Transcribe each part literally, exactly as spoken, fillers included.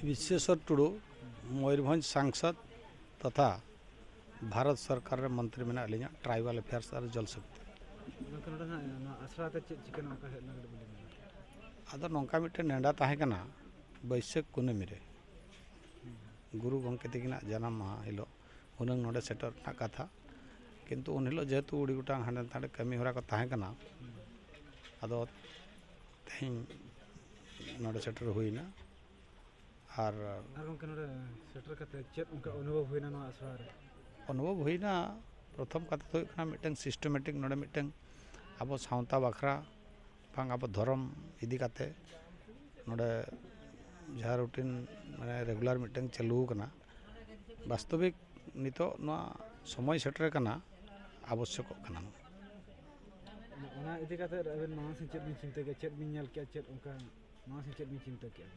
ᱵᱤᱥᱥᱮᱥᱚᱨ ᱴᱩᱰᱩ, ᱢᱚᱭᱩᱨᱵᱷᱚᱸᱡᱽ ᱥᱟᱝᱥᱚᱫ ᱛᱚᱛᱷᱟ ᱵᱷᱟᱨᱚᱛ ᱥᱚᱨᱠᱟᱨ ᱨᱮ ᱢᱚᱱᱛᱨᱤ ᱢᱮᱱᱟᱜ ᱞᱤᱧᱟ, ᱴᱨᱟᱭᱵᱟᱞ ᱮᱯᱷᱮᱭᱟᱨᱥ ᱟᱨ ᱡᱚᱞ ᱥᱚᱠᱛᱤ᱾ ᱜᱚᱢᱠᱮ, ᱱᱚᱰᱮ ᱱᱟᱜ ᱱᱚᱣᱟ ᱟᱥᱲᱟ ᱨᱮ ᱪᱮᱫ ᱪᱤᱠᱟᱹ ᱱᱚᱝᱠᱟ ᱦᱮᱡ ᱞᱮᱱᱟ, ᱠᱟᱹᱴᱤᱡ ᱵᱤᱱ ᱞᱟᱹᱭ ᱧᱚᱜᱟ? ᱟᱫᱚ ᱱᱚᱝᱠᱟ ᱢᱤᱫᱴᱮᱱ ᱱᱮᱰᱟ ᱛᱟᱦᱮᱸ ᱠᱟᱱᱟ ᱵᱟᱹᱭᱥᱟᱹᱠᱷ ᱠᱩᱱᱟᱹᱢᱤ ᱨᱮ, ᱜᱩᱨᱩ ᱜᱚᱢᱠᱮ ᱛᱟᱹᱠᱤᱱᱟᱜ ᱡᱟᱱᱟᱢ ᱢᱟᱦᱟ ᱦᱤᱞᱳᱜ ᱦᱩᱱᱟᱹᱝ ᱱᱚᱰᱮ ᱥᱮᱴᱮᱨ ᱨᱮᱱᱟᱜ ᱠᱟᱛᱷᱟ, ᱠᱤᱱᱛᱩ ᱩᱱ ᱦᱤᱞᱳᱜ ᱡᱮᱦᱮᱛᱩ ᱟᱹᱰᱤ ᱜᱚᱴᱟᱝ ᱦᱟᱸᱰᱮ ᱱᱟᱰᱮ ᱠᱟᱹᱢᱤ ᱦᱚᱨᱟ ᱠᱚ ᱛᱟᱦᱮᱸ ᱠᱟᱱᱟ, ᱟᱫᱚ ᱛᱮᱦᱮᱧ ᱱᱚᱰᱮ ᱥᱮᱴᱮᱨ ᱦᱩᱭᱱᱟ᱾ ᱟᱨ ᱟᱨ ᱜᱚᱢᱠᱮ, ᱱᱚᱰᱮ ᱥᱮᱴᱮᱨ ᱠᱟᱛᱮ ᱪᱮᱫ ᱚᱱᱠᱟ ᱚᱱᱩᱵᱷᱚᱵ ᱦᱩᱭᱱᱟ ᱱᱚᱣᱟ ᱟᱥᱲᱟ ᱨᱮ? ᱚᱱᱩᱵᱷᱚᱵ ᱦᱩᱭᱱᱟ, ᱯᱨᱚᱛᱷᱚᱢ ᱠᱟᱛᱷᱟ ᱫᱚ ᱦᱩᱭᱩᱜ ᱠᱟᱱᱟ ᱢᱤᱫᱴᱟᱝ ᱥᱤᱥᱴᱮᱢᱮᱴᱤᱠ ᱱᱚᱰᱮ ᱢᱤᱫᱴᱟᱝ ᱟᱵᱚ ᱥᱟᱶᱛᱟ ᱵᱟᱠᱷᱨᱟ ᱵᱟᱝ ᱟᱵᱚ ᱫᱷᱚᱨᱚᱢ ᱤᱫᱤ ᱠᱟᱛᱮ ᱱᱚᱰᱮ ᱡᱟᱦᱟᱸ ᱨᱩᱴᱤᱱ ᱢᱟᱱᱮ ᱨᱮᱜᱩᱞᱟᱨ ᱢᱤᱫᱴᱟᱝ ᱪᱟᱹᱞᱩ ᱟᱠᱟᱱᱟ, ᱵᱟᱥᱛᱚᱵᱤᱠ ᱱᱤᱛᱚᱜ ᱱᱚᱣᱟ ᱥᱚᱢᱚᱭ ᱥᱮᱴᱮᱨ ᱟᱠᱟᱱᱟ, ᱟᱵᱚᱥᱭᱚᱠᱚᱜ ᱠᱟᱱᱟ᱾ ᱚᱱᱟ ᱤᱫᱤ ᱠᱟᱛᱮ ᱟᱵᱮᱱ ᱢᱟᱲᱟᱝ ᱥᱮᱫ ᱪᱮᱫ ᱵᱤᱱ ᱪᱤᱱᱛᱟᱹ ᱠᱮᱫᱟ, ᱪᱮᱫ ᱵᱤᱱ ᱧᱮᱞ ᱠᱮᱫᱟ, ᱪᱮᱫ ᱚᱱᱠᱟ ᱢᱟᱲᱟᱝ ᱥᱮᱫ ᱪᱮᱫ ᱵᱤᱱ ᱪᱤᱱᱛᱟᱹ ᱠᱮᱫᱟ?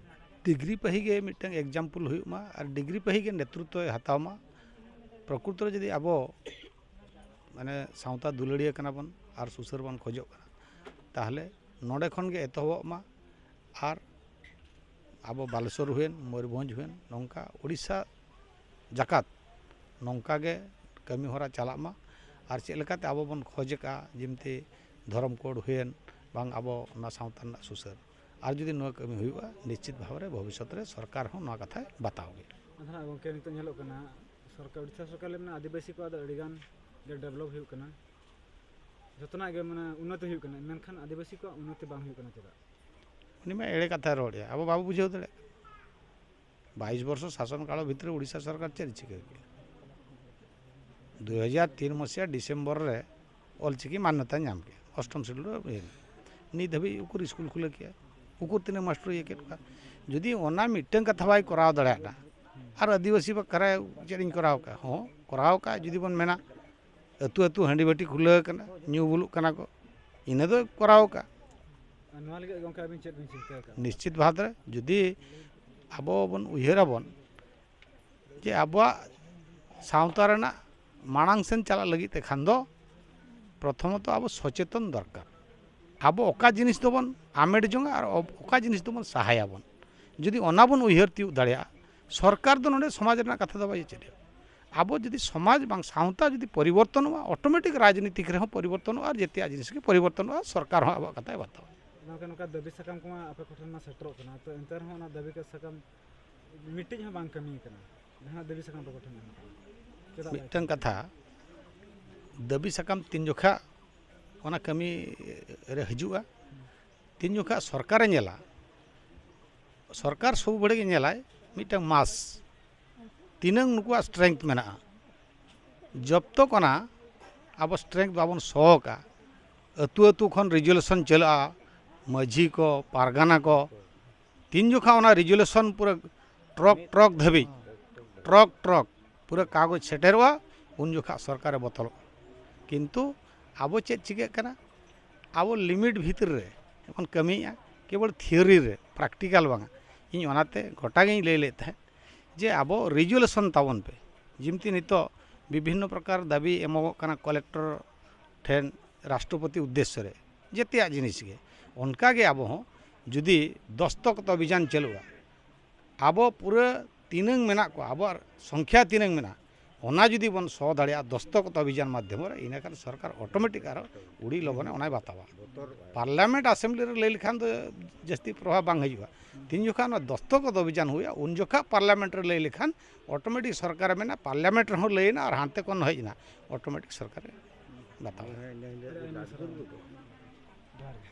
ᱰᱤᱜᱽᱨᱤ ᱯᱟᱹᱦᱤ ᱜᱮ ᱢᱤᱫᱴᱟᱝ ᱮᱠᱡᱟᱢᱯᱚᱞ ᱦᱩᱭᱩᱜ ᱢᱟ ᱟᱨ ᱰᱤᱜᱽᱨᱤ ᱯᱟᱹᱦᱤ ᱜᱮ ᱱᱮᱛᱨᱤᱛᱵ ᱮ ᱦᱟᱛᱟᱣ ᱢᱟ᱾ ᱯᱨᱚᱠᱨᱤᱛᱚ ᱨᱮ ᱡᱩᱫᱤ ᱟᱵᱚ ᱢᱟᱱᱮ ᱥᱟᱶᱛᱟ ᱫᱩᱞᱟᱹᱲᱤᱭᱟᱹ ᱠᱟᱱᱟ ᱵᱚᱱ ᱟᱨ ᱥᱩᱥᱟᱹᱨ ᱵᱚᱱ ᱠᱷᱚᱡᱚᱜ ᱠᱟᱱᱟ, ᱛᱟᱦᱚᱞᱮ ᱱᱚᱰᱮ ᱠᱷᱚᱱ ᱜᱮ ᱮᱛᱚᱦᱚᱵᱚᱜ ᱢᱟ᱾ ᱟᱨ ᱟᱵᱚ ᱵᱟᱞᱮᱥᱚᱨ ᱦᱩᱭᱮᱱ, ᱢᱚᱭᱩᱨᱵᱷᱚᱸᱡᱽ ᱦᱩᱭᱮᱱ, ᱱᱚᱝᱠᱟ ᱳᱰᱤᱥᱟ ᱡᱟᱠᱟᱛ ᱱᱚᱝᱠᱟ ᱜᱮ ᱠᱟᱹᱢᱤ ᱦᱚᱨᱟ ᱪᱟᱞᱟᱜ ᱢᱟ᱾ ᱟᱨ ᱪᱮᱫ ᱞᱮᱠᱟᱛᱮ ᱟᱵᱚ ᱵᱚᱱ ᱠᱷᱚᱡᱽ ᱟᱠᱟᱫᱼᱟ, ᱡᱮᱢᱛᱤ ᱫᱷᱚᱨᱚᱢ ᱠᱳᱰ ᱦᱩᱭᱮᱱ, ᱵᱟᱝ ᱟᱵᱚ ᱚᱱᱟ ᱥᱟᱶᱛᱟ ᱨᱮᱱᱟᱜ ᱥᱩᱥᱟᱹᱨ, ᱟᱨ ᱡᱩᱫᱤ ᱱᱚᱣᱟ ᱠᱟᱹᱢᱤ ᱦᱩᱭᱩᱜᱼᱟ, ᱱᱤᱥᱪᱤᱛ ᱵᱷᱟᱵᱽ ᱨᱮ ᱵᱷᱚᱵᱤᱥᱥᱚᱛ ᱨᱮ ᱥᱚᱨᱠᱟᱨ ᱦᱚᱸ ᱱᱚᱣᱟ ᱠᱟᱛᱷᱟᱭ ᱵᱟᱛᱟᱣ ᱜᱮᱭᱟ᱾ ᱟᱫᱚ ᱱᱟᱦᱟᱜ ᱜᱚᱢᱠᱮ, ᱱᱤᱛᱚᱜ ᱧᱮᱞᱚᱜ ᱠᱟᱱᱟ ᱥᱚᱨᱠᱟᱨ, ᱳᱰᱤᱥᱟ ᱥᱚᱨᱠᱟᱨ ᱞᱮ ᱢᱮᱱᱟ, ᱟᱹᱫᱤᱵᱟᱹᱥᱤ ᱠᱚᱣᱟᱜ ᱫᱚ ᱟᱹᱰᱤᱜᱟᱱ ᱜᱮ ᱰᱮᱵᱷᱞᱚᱯ ᱦᱩᱭᱩᱜ ᱠᱟᱱᱟ, ᱡᱚᱛᱚᱱᱟᱜ ᱜᱮ ᱢᱟᱱᱮ ᱩᱱᱱᱚᱛᱤ ᱦᱩᱭᱩᱜ ᱠᱟᱱᱟ, ᱢᱮᱱᱠᱷᱟᱱ ᱟᱹᱫᱤᱵᱟᱹᱥᱤ ᱠᱚᱣᱟᱜ ᱩᱱᱱᱚᱛᱤ ᱵᱟᱝ ᱦᱩᱭᱩᱜ ᱠᱟᱱᱟ᱾ ᱪᱮᱫᱟᱜ? ᱩᱱᱤ ᱢᱟ ᱮᱲᱮ ᱠᱟᱛᱷᱟᱭ ᱨᱚᱲᱮᱜᱼᱟ, ᱟᱵᱚ ᱵᱟᱵᱚ ᱵᱩᱡᱷᱟᱹᱣ ᱫᱟᱲᱮᱭᱟᱜ ᱠᱟᱱᱟ᱾ ᱵᱟᱭᱤᱥ ᱵᱚᱨᱥᱚ ᱥᱟᱥᱚᱱ ᱠᱟᱞ ᱵᱷᱤᱛᱨᱤ ᱩᱲᱤᱥᱥᱟ ᱥᱚᱨᱠᱟᱨ ᱪᱮᱫ ᱮ ᱪᱤᱠᱟᱹ ᱠᱮᱜᱼᱟ? ᱫᱩ ᱦᱟᱡᱟᱨ ᱛᱤᱱ ᱢᱟᱥᱤᱦᱟ ᱰᱤᱥᱮᱢᱵᱚᱨ ᱨᱮ ᱚᱞᱪᱤᱠᱤ ᱢᱟᱱᱱᱚᱛᱟ ᱧᱟᱢ ᱠᱮᱜᱼᱟ, ᱚᱥᱴᱚᱢ ᱥᱤᱰᱩᱞ ᱨᱮ ᱦᱩᱭᱮᱱᱟ᱾ ᱱᱤᱛ ᱫᱷᱟᱹᱵᱤᱡ ᱩᱠᱩᱨ ᱥᱠᱩᱞ ᱠᱷᱩᱞᱟᱹ ᱠᱮᱜᱼᱟ? ᱩᱠᱩᱨ ᱛᱤᱱᱟᱹᱜ ᱢᱟᱥᱴᱟᱨ ᱤᱭᱟᱹ ᱠᱮᱫ ᱠᱚᱣᱟ? ᱡᱩᱫᱤ ᱚᱱᱟ ᱢᱤᱫᱴᱟᱝ ᱠᱟᱛᱷᱟ ᱵᱟᱭ ᱠᱚᱨᱟᱣ ᱫᱟᱲᱮᱭᱟᱜᱼᱟ, ᱟᱨ ᱟᱹᱫᱤᱵᱟᱹᱥᱤ ᱵᱟᱠᱷᱨᱟ ᱪᱮᱫ ᱤᱧ ᱠᱚᱨᱟᱣ ᱠᱟᱜᱼᱟ? ᱦᱚᱸ, ᱠᱚᱨᱟᱣ ᱠᱟᱜᱼᱟ᱾ ᱡᱩᱫᱤ ᱵᱚᱱ ᱢᱮᱱᱟ ᱟᱹᱛᱩ ᱟᱹᱛᱩ ᱦᱟᱺᱰᱤ ᱵᱟᱹᱴᱤ ᱠᱷᱩᱞᱟᱹᱣ ᱠᱟᱱᱟ, ᱧᱩ ᱵᱩᱞᱩᱜ ᱠᱟᱱᱟ ᱠᱚ, ᱤᱱᱟᱹ ᱫᱚ ᱠᱚᱨᱟᱣ ᱠᱟᱜᱼᱟ᱾ ᱟᱨ ᱱᱚᱣᱟ ᱞᱟᱹᱜᱤᱫ ᱜᱚᱢᱠᱮ ᱟᱹᱵᱤᱱ ᱪᱮᱫ ᱵᱤᱱ ᱪᱤᱱᱛᱟᱹ ᱟᱠᱟᱫᱼᱟ? ᱱᱤᱥᱪᱤᱛ ᱵᱷᱟᱵᱽ ᱨᱮ ᱡᱩᱫᱤ ᱟᱵᱚ ᱵᱚᱱ ᱩᱭᱦᱟᱹᱨ ᱟᱵᱚᱱ ᱡᱮ ᱟᱵᱚᱣᱟᱜ ᱥᱟᱶᱛᱟ ᱨᱮᱱᱟᱜ ᱢᱟᱲᱟᱝ ᱥᱮᱱ ᱪᱟᱞᱟᱜ ᱞᱟᱹᱜᱤᱫ ᱛᱮ ᱠᱷᱟᱱ ᱫᱚ ᱯᱨᱚᱛᱷᱚᱢᱚᱛᱚ ᱟᱵᱚ ᱥᱚᱪᱮᱛᱚᱱ ᱫᱚᱨᱠᱟᱨ᱾ ᱟᱵᱚ ᱚᱠᱟ ᱡᱤᱱᱤᱥ ᱫᱚᱵᱚᱱ ᱟᱢᱮᱴ ᱡᱚᱝᱟ ᱟᱨ ᱚᱠᱟ ᱡᱤᱱᱤᱥ ᱫᱚᱵᱚᱱ ᱥᱟᱦᱟᱭᱟᱵᱚᱱ, ᱡᱩᱫᱤ ᱚᱱᱟ ᱵᱚᱱ ᱩᱭᱦᱟᱹᱨ ᱛᱤᱭᱳᱜ ᱫᱟᱲᱮᱭᱟᱜᱼᱟ, ᱥᱚᱨᱠᱟᱨ ᱫᱚ ᱱᱚᱰᱮ ᱥᱚᱢᱟᱡᱽ ᱨᱮᱱᱟᱜ ᱠᱟᱛᱷᱟ ᱫᱚ ᱵᱟᱭ ᱪᱮᱫ ᱮᱫᱟ᱾ ᱟᱵᱚ ᱡᱩᱫᱤ ᱥᱚᱢᱟᱡᱽ ᱵᱟᱝ ᱥᱟᱶᱛᱟ ᱡᱩᱫᱤ ᱯᱚᱨᱤᱵᱚᱨᱛᱚᱱᱚᱜᱼᱟ, ᱚᱴᱳᱢᱮᱴᱤᱠ ᱨᱟᱡᱽᱱᱤᱛᱤᱠ ᱨᱮᱦᱚᱸ ᱯᱚᱨᱤᱵᱚᱨᱛᱚᱱᱚᱜᱼᱟ ᱟᱨ ᱡᱮᱛᱮᱭᱟᱜ ᱡᱤᱱᱤᱥ ᱜᱮ ᱯᱚᱨᱤᱵᱚᱨᱛᱚᱱᱚᱜᱼᱟ, ᱥᱚᱨᱠᱟᱨ ᱦᱚᱸ ᱟᱵᱚᱣᱟᱜ ᱠᱟᱛᱷᱟᱭ ᱵᱟᱛᱟᱣᱟ᱾ ᱱᱚᱝᱠᱟ ᱱᱚᱝᱠᱟ ᱫᱟᱹᱵᱤ ᱥᱟᱠᱟᱢ ᱠᱚᱢᱟ ᱟᱯᱮ ᱠᱚᱴᱷᱮᱱ ᱢᱟ ᱥᱮᱴᱮᱨᱚᱜ ᱠᱟᱱᱟ, ᱛᱚ ᱮᱱᱛᱮ ᱨᱮᱦᱚᱸ ᱚᱱᱟ ᱫᱟᱹᱵᱤ ᱥᱟᱠᱟᱢ ᱢᱤᱫᱴᱤᱡ ᱦᱚᱸ ᱵᱟᱝ ᱠᱟᱹᱢᱤ ᱠᱟᱱᱟ, ᱡᱟᱦᱟᱱᱟᱜ ᱫᱟᱹᱵᱤ ᱥᱟᱠᱟᱢ ᱟᱯᱮ ᱠᱚᱴᱷᱮᱱ ᱮᱢ ᱠᱟᱱᱟ? ᱪᱮᱫᱟᱜ ᱵᱟᱭ ᱢᱤᱫᱴᱟᱝ ᱠᱟᱹᱢᱤ? ᱠᱟᱛᱷᱟ, ᱫᱟᱹᱵᱤ ᱥᱟᱠᱟᱢ ᱛᱤᱱ ᱡᱚᱠᱷᱟ ᱚᱱᱟ ᱠᱟᱹᱢᱤ ᱨᱮ ᱦᱤᱡᱩᱜᱼᱟ, ᱛᱤᱱ ᱡᱚᱠᱷᱟ ᱥᱚᱨᱠᱟᱨᱮ ᱧᱮᱞᱟ, ᱥᱚᱨᱠᱟᱨ ᱥᱚᱵ ᱵᱟᱹᱲᱤᱡ ᱧᱮᱞᱟᱭ ᱢᱤᱫᱴᱟᱝ ᱢᱟᱥ, ᱛᱤᱱᱟᱹᱝ ᱱᱩᱠᱩᱣᱟᱜ ᱥᱴᱨᱮᱝᱛᱷ ᱢᱮᱱᱟᱜᱼᱟ᱾ ᱡᱚᱵ ᱛᱚᱠ ᱚᱱᱟ ᱟᱵᱚ ᱥᱴᱨᱮᱝᱛᱷ ᱵᱟᱵᱚᱱ ᱥᱚ ᱠᱟᱜᱼᱟ, ᱟᱹᱛᱩ ᱟᱹᱛᱩ ᱠᱷᱚᱱ ᱨᱮᱡᱩᱞᱮᱥᱚᱱ ᱪᱟᱞᱟᱜᱼᱟ, ᱢᱟᱹᱡᱷᱤ ᱠᱚ, ᱯᱟᱨᱜᱟᱱᱟ ᱠᱚ, ᱛᱤᱱ ᱡᱚᱠᱷᱟ ᱚᱱᱟ ᱨᱮᱡᱩᱞᱮᱥᱚᱱ ᱯᱩᱨᱟᱹ ᱴᱨᱚᱠ ᱴᱨᱚᱠ ᱫᱷᱟᱹᱵᱤᱡ, ᱴᱨᱚᱠ ᱴᱨᱚᱠ ᱯᱩᱨᱟᱹ ᱠᱟᱜᱚᱡᱽ ᱥᱮᱴᱮᱨᱚᱜᱼᱟ, ᱩᱱ ᱡᱚᱠᱷᱟ ᱥᱚᱨᱠᱟᱨᱮ ᱵᱚᱛᱚᱞᱚᱜᱼᱟ᱾ ᱠᱤᱱᱛᱩ ᱟᱵᱚ ᱪᱮᱫ ᱪᱤᱠᱟᱹᱜ ᱠᱟᱱᱟ, ᱟᱵᱚ ᱞᱤᱢᱤᱴ ᱵᱷᱤᱛᱨᱤ ᱨᱮ ᱵᱚᱱ ᱠᱟᱹᱢᱤᱭᱮᱫᱼᱟ, ᱠᱮᱵᱚᱞ ᱛᱷᱤᱭᱳᱨᱤ ᱨᱮ, ᱯᱨᱮᱠᱴᱤᱠᱟᱞ ᱵᱟᱝᱟ᱾ ᱤᱧ ᱚᱱᱟᱛᱮ ᱜᱚᱴᱟᱜᱤᱧ ᱞᱟᱹᱭ ᱞᱮᱫ ᱛᱟᱦᱮᱸᱫ ᱡᱮ ᱟᱵᱚ ᱨᱮᱡᱩᱞᱮᱥᱚᱱ ᱛᱟᱵᱚᱱ ᱯᱮ, ᱡᱤᱢᱛᱤ ᱱᱤᱛᱚᱜ ᱵᱤᱵᱷᱤᱱᱱᱚ ᱯᱨᱚᱠᱟᱨ ᱫᱟᱹᱵᱤ ᱮᱢᱚᱜᱚᱜ ᱠᱟᱱᱟ ᱠᱚᱞᱮᱠᱴᱚᱨ ᱴᱷᱮᱱ, ᱨᱟᱥᱴᱨᱚᱯᱚᱛᱤ ᱩᱫᱽᱫᱮᱥᱥᱚ ᱨᱮ, ᱡᱮᱛᱮᱭᱟᱜ ᱡᱤᱱᱤᱥ ᱜᱮ᱾ ᱚᱱᱠᱟᱜᱮ ᱟᱵᱚ ᱦᱚᱸ ᱡᱩᱫᱤ ᱫᱚᱥᱛᱚᱠᱚᱛ ᱚᱵᱷᱤᱡᱟᱱ ᱪᱟᱹᱞᱩᱜᱼᱟ, ᱟᱵᱚ ᱯᱩᱨᱟᱹ ᱛᱤᱱᱟᱹᱝ ᱢᱮᱱᱟᱜ ᱠᱚᱣᱟ, ᱟᱵᱚᱣᱟᱜ ᱥᱚᱝᱠᱷᱭᱟ ᱛᱤᱱᱟᱹᱝ ᱢᱮᱱᱟᱜᱼᱟ, ᱚᱱᱟ ᱡᱩᱫᱤ ᱵᱚᱱ ᱥᱚ ᱫᱟᱲᱮᱭᱟᱜᱼᱟ ᱫᱚᱥᱛᱚᱠᱚᱛ ᱚᱵᱷᱤᱡᱟᱱ ᱢᱟᱫᱽᱫᱷᱚᱢ ᱨᱮ, ᱤᱱᱟᱹᱠᱷᱟᱱ ᱥᱚᱨᱠᱟᱨ ᱚᱴᱳᱢᱮᱴᱤᱠ ᱟᱨᱦᱚᱸ ᱩᱲᱤ ᱞᱚᱜᱚᱱᱮ ᱚᱱᱟᱭ ᱵᱟᱛᱟᱣᱟ᱾ ᱯᱟᱨᱞᱟᱢᱮᱱᱴ ᱟᱥᱮᱢᱵᱞᱤ ᱨᱮ ᱞᱟᱹᱭ ᱞᱮᱠᱷᱟᱱ ᱫᱚ ᱡᱟᱹᱥᱛᱤ ᱯᱨᱚᱵᱷᱟᱵᱽ ᱵᱟᱝ ᱦᱤᱡᱩᱜᱼᱟ᱾ ᱛᱤᱱ ᱡᱚᱠᱷᱟ ᱚᱱᱟ ᱫᱚᱥᱛᱚᱠᱚᱛ ᱚᱵᱷᱤᱡᱟᱱ ᱦᱩᱭᱩᱜᱼᱟ, ᱩᱱ ᱡᱚᱠᱷᱟ ᱯᱟᱨᱞᱟᱢᱮᱱᱴ ᱨᱮ ᱞᱟᱹᱭ ᱞᱮᱠᱷᱟᱱ ᱚᱴᱳᱢᱮᱴᱤᱠ ᱥᱚᱨᱠᱟᱨᱮ ᱢᱮᱱᱟ, ᱯᱟᱨᱞᱟᱢᱮᱱᱴ ᱨᱮᱦᱚᱸ ᱞᱟᱹᱭ ᱮᱱᱟ ᱟᱨ ᱦᱟᱱᱛᱮ ᱠᱷᱚᱱ ᱦᱮᱡ ᱮᱱᱟ, ᱚᱴᱳᱢᱮᱴᱤᱠ ᱥᱚᱨᱠᱟᱨᱮ ᱵᱟᱛᱟᱣᱟ᱾ ᱟᱹᱰᱤ ᱟᱭᱢᱟ ᱥᱟᱨᱦᱟᱣ᱾ ᱡᱚᱦᱟᱨ ᱜᱮ᱾